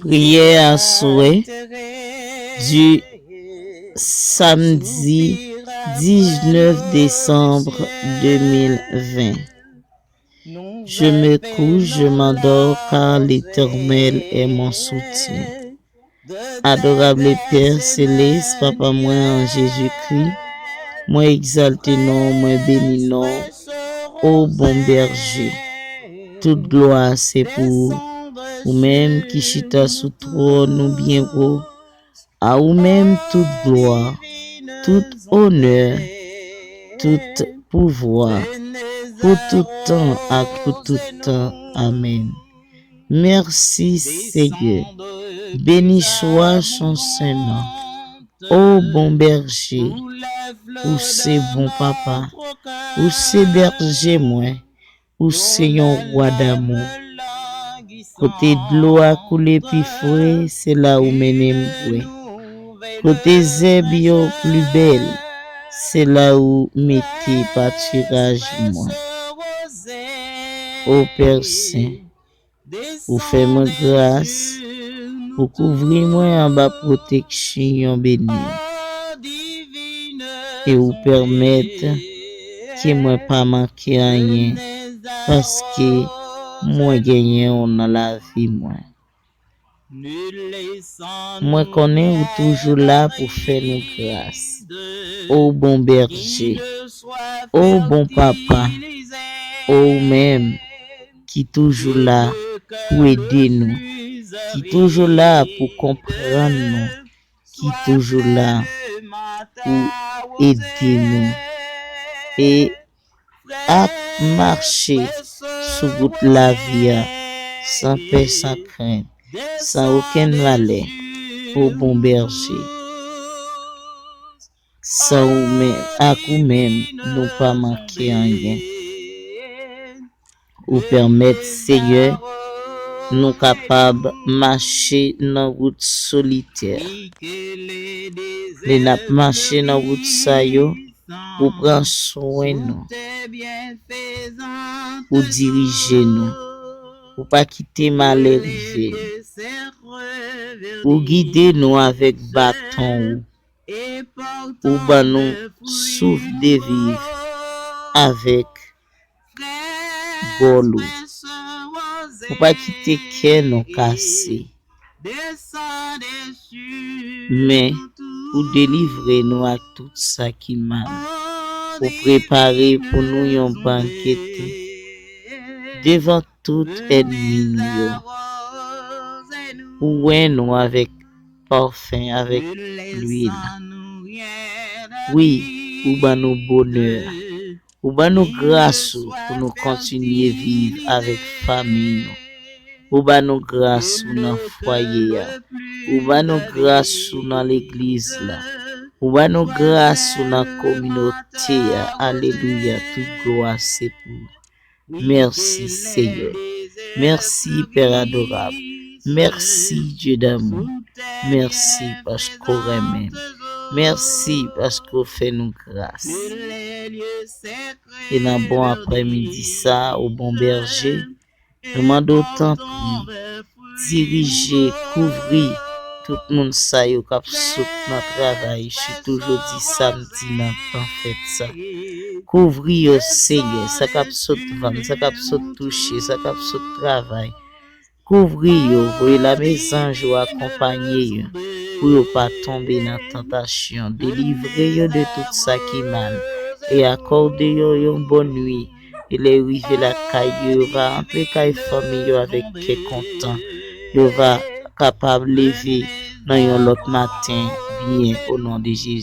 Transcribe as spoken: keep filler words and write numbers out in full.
Priyè aswè di samdi diznèf desanm de mil ven. Je me couche, je m'endors, car l'Éternel est mon soutien. Adorable Père Céleste, Papa mwen an Jezikri, mwen egzalte non w, mwen beni non w, o bon bèje. Tout glwa se pou ou, ou menm ki chita sou twòn ou byen wo. A ou menm tout glwa, tout onè, tout pouvwa, pou tout tan ak pou tout tan. Amèn. Mèsi, Seyè. Beni swa son sen non. O bon bèje, ou se bon papa, ou se bèje mwen, ou se yon wa damou. Kote dlo a koule pi fre, se la ou mennen m bwè. Kote zèb yo pli bèl, se la ou mete patiraj mwen. O Pè Sen, ou fè mwen gras, ou kouvri mwen anba pwoteksyon beni w. E ou pèmèt ke mwen pa manke anyen, paske mwen genyen w nan lavi mwen. Mwen konnen ou toujou la pou fè nou gras. O bon bèje, o bon papa, o ou menm ki toujou la pou ede nou, ki toujou la pou konprann nou, ki toujou la pou ede nou. E ap mache sou wout lavi a, san pè, san krent, san okenn malè, o bon bèje. San ou menm, ak ou menm, nou pa manke anyen. Ou pèmèt, Seyè, nou kapab mache nan wout solitè. Lè n ap mache nan wout sa yo, ou pran swen nou. Ou dirije nou. Ou pa kite malè rive nou. Ou gide nou avèk baton ou. Ou ban nou souf de viv avèk gòl ou. Ou pa kite kè nou kase. Men, ou delivre nou ak tout sa ki mal. Ou prepare pou nou yon bankete devan tout ènmi nou yo. Ou ouen nou avèk pafen, avèk lwil. Wi, ou ban nou bonè. Ou ban nou gras ou pou nou kontinye viv avèk fanmi nou. Ou ban nou gras ou nan fwaye a. Ou ban nou gras ou nan legliz la. Ou ban nou gras ou nan kominote a. Alelouya, tout glwa se pou ou. Mèsi, Seyè. Mèsi, Pè adorab. Mèsi, Dye damou. Mèsi paske w renmen m. Mèsi paske w fè nou gras. E nan bon aprèmidi sa, o bon bèje, nou mande w tanpri, dirije, kouvri tout moun sa yo k ap sot nan travay, sitou jodi samdi nan tan fèt sa. Kouvri yo, Seyè, sa k ap sot vann, sa k ap sot touche, sa k ap sot travay. Kouvri yo, voye lame zanj ou akonpanye yo, pou yo pa tonbe nan tantasyon. Delivre yo de tout sa ki mal, e akòde yo yon bòn nwi. E lè yo rive lakay yo, yo va antre kay fanmi yo avèk kè kontan. Yo va kapab leve nan yon lòt maten byen, o non de Jezi.